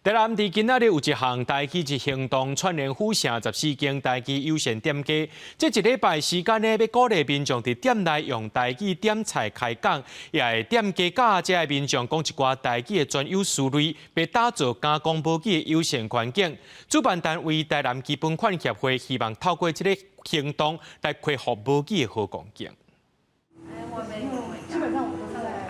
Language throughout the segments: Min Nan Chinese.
台南佇今仔日有一項台語日行動，串聯府城14間台語友善店家。這一禮拜時間呢，欲鼓勵民眾佇店內用台語點菜開講，也會店家佮遮的民眾講一寡台語的專有詞彙，欲打造敢講母語的友善環境。主辦單位台南基本款協會希望透過這个行動來恢復母語的好光景。基本上我都是在。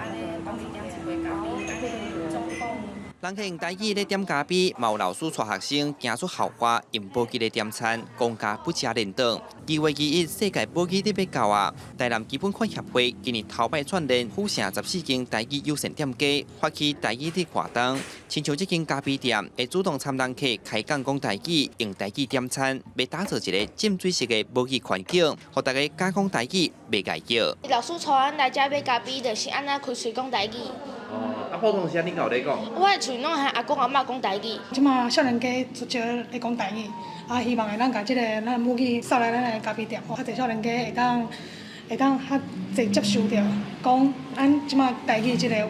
人客用台語咧點咖啡，嘛有老師帶學生行出校外，用母語咧點餐，公家不食連頓。2月21，世界母語日欲到啊！台南基本款協會今年頭擺串聯府城14間台語友善店家，發起台語日活動，親像這間咖啡店會主動參人客開講講台語，用台語點餐，欲打造一个浸水式的母語環境，予大家敢講台語，袂礙叫。老師帶阮來遮買咖啡，就是按怎開喙講台語。哦，啊，普通時你敢有咧講？我的喙攏和阿公阿嬤講台語。這馬少年家足少咧講台語，啊，希望會當共這个咱母語送來咱的咖啡店，較濟少年家會當較濟接受著，講咱這馬台語這个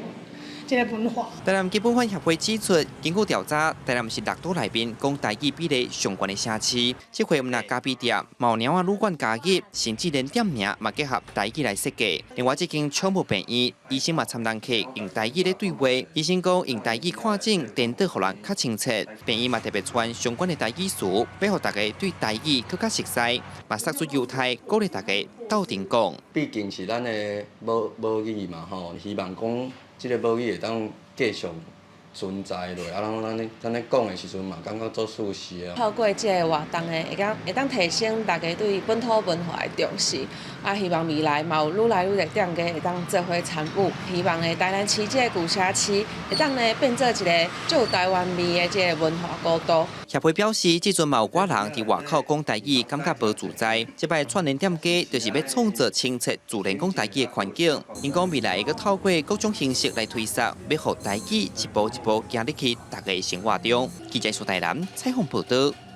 文化。台南基本款協會指出，根據調查，台南是六都內面講台語比例上懸的城市。這回毋但咖啡店、嘛有貓仔旅館加入，甚至連店名嘛結合台語來設計。另外，這間寵物病院醫生嘛參人客用台語咧對話，醫生講用台語看診，顛倒予人較親切。病院嘛特別傳相關的台語詞，欲予大家對台語閣較熟似，嘛釋出猶太鼓勵大家鬥陣講。畢竟是咱的母語嘛吼，希望講這个母語會當繼續存在落，啊，咱咧講的時陣嘛，感覺足舒適的。透過這个活動呢，會當提升大家對本土文化的重視，啊，希望未來嘛有愈來愈濟店家會當做伙參與，希望呢台南市這个舊社區會當呢變做一个足有台灣味的這个文化古都。協會表示，這陣嘛有寡人佇外口講台語，感覺無自在。這擺串聯店家就是欲創造親切自然講台語的環境。𪜶講未來會閣透過各種形式來推廣，欲予台語一步一步行入去大家的生活中。記者蘇台南採訪報導。